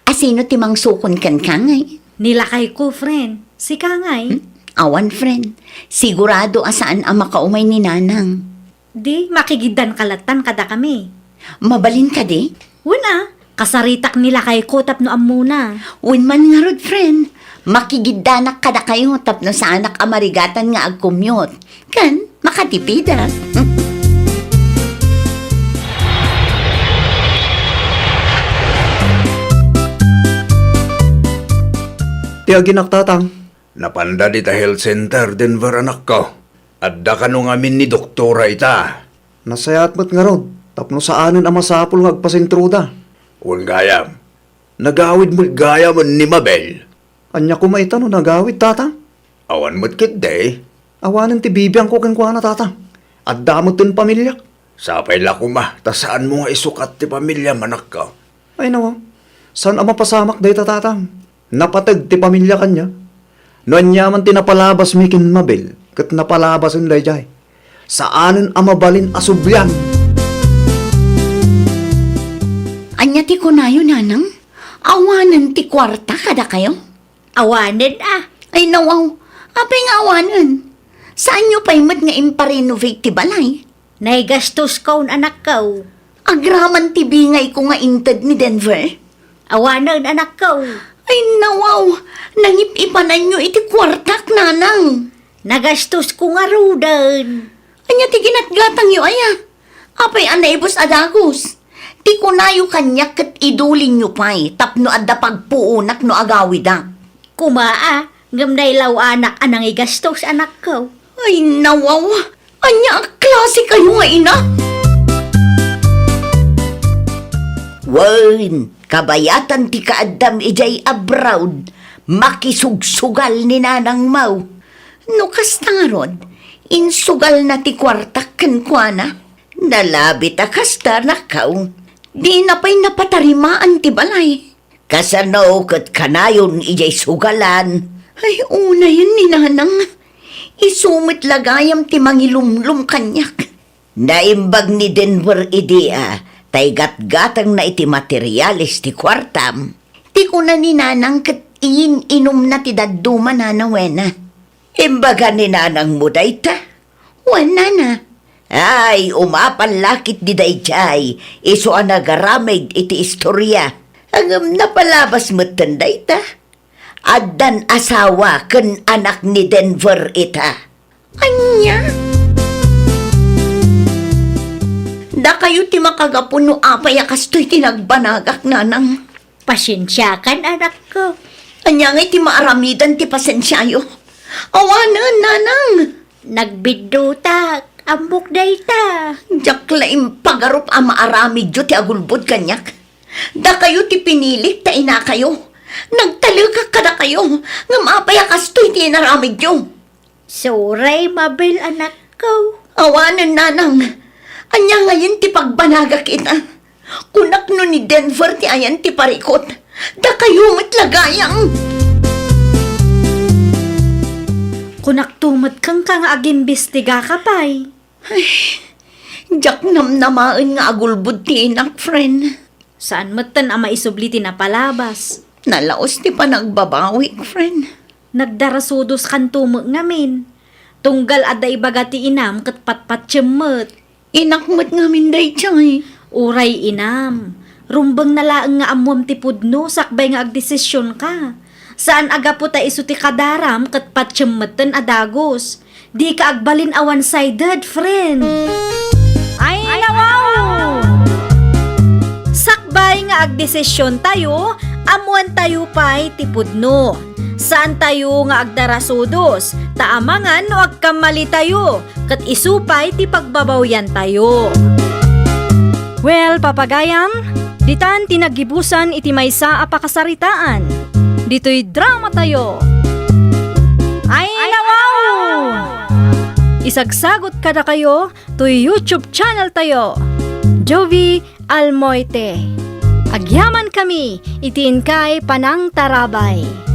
Asino ti mangsukon kenka, ngay? Ni lakayko, friend. Sika, ngay? Hmm? Awan, friend. Sigurado a saan a makaumay ni Nanang. Di, makigiddanka lattan kadakami. Mabalin kadi? Wen a, kasaritak ni lakayko tapno ammona. Wen man ngarud, friend. Makigiddanak kadakayo tapno saanak a marigatan nga agcommute. Ken, makatipidak. Ti aginak, Tatang. Napanda dita health center, Denver, anakko. Adda kano ngamin ni doktora ita? Nasayaat met ngarud, tapno saanen a masapul nga agpasentroda. Wen gayam. Nagawid met gayam ni Mabel. Ania koma ita no nagawid, Tatang? Awan met ketdi. Awanen ti bibiangko kenkuana, Tatang. Adda met ti pamiliak. Sapay la koma, ta saanmo nga isukat ti pamiliam, anakko. Ay, nawaw. Saan a mapasamak dayta, Tatang. Napateg ti pamiliak ania. No aniaman ti napalabasmi ken Mabel, ket napalabasen daydiay. Saanen a mabalin a sublian. Ania ti kunayo, Nanang? Awanen ti kuarta kadakayo? Awanen a. Ay, nawaw. Apay nga awanen? Saanyo pay met nga imparenovate ti balay? Naigastoskon, anakko. Agraman ti bingayko nga inted ni Denver? Awanen, anakko. Ay, nawaw. Nangip-ipananyo iti kuartak, Nanang. Nagastosko ngaruden. Ania ti ginatgatangyo aya? Apay a naibus a dagus? Ti kunayo kaniak ket idulinyo pay tapno adda pagpuonak no agawidak. Koma a, ngem nailaw-anak a nangigastos, anakko. Ay, nawaw! Ania a klase kayo nga ina? Wen, kabayatan ti kaaddam idiay abroad, makisugsugal ni nanangmo. No kasta ngarud, insugalna ti kuartak kenkuana. Nalabit a kasta, nakaw. Dina pay napatarimaan ti balay. Kasano ket kanayon idiay sugalan? Ay, unayen ni Nanang. Isu met la gayam ti mangilumlom kaniak. Naimbag ni Denver idi a, ta igatgatangna iti materiales ti kuartam. Ti kuna ni Nanang ket iin-inumna ti dadduma, Nana, wena. Imbaga ni Nanangmo dayta? Wen, Nana. Ay, umapal la ketdi daydiay, isu a nagaramid iti istoria. Ngem napalabas metten dayta. Addan asawa ken anak ni Denver ita. Ania? Dakayo ti makagapu no apay a kastoy ti nagbanagak, Nanang. Pasiensiakan, anakko. Ania ngay ti maaramidan ti pasiensiayo? Awanen, Nanang. Nagbiddutak. Ammok dayta. Diak la impagarup a maaramidyo ti agulbod kaniak. Dakayo ti pinilik ta inakayo. Nagtalekak kadakayo, ngem apay a kastoy ti inaramidyo? Sorry, Mabel, anakko. Awanen, Nanang. Ania ngayen ti pagbanagak ita? Kunak no ni Denver ti ayan ti parikut, dakayo met la gayam. Kunakto met kenka nga agimbistigaka pay. Ay, diak namnamaen nga agulbod ti inak, friend. Saan metten a maisubli ti napalabas. Nalaos ti panagbabawik, friend. Nagdarasudoskanto met ngamin. Tunggal adda ibaga ti inam ket patpatiem met. Inak met ngamin daydiay. Uray inam, rumbengna laeng nga ammoam ti pudno sakbay nga agdesisionka. Saan a gapu ta isu ti kadaram ket patiem metten a dagus. Dika agbalin a one-sided, friend. Ay, nawaw! Sakbay nga agdesisiontayo, ammoantayo pay ti pudno. Saantayo nga agdarasudos, ta amangan no agkammalitayo, ket isu pay ti pagbabawyantayo. Well, papagayam, ditan ti naggibusan iti maysa a pakasaritaan. Ditoy dramatayo. Ay, nawaw! Isagsagot kadakayo toy YouTube channel tayo, Jovi Almoite. Agyamankami iti inkay panangtarabay.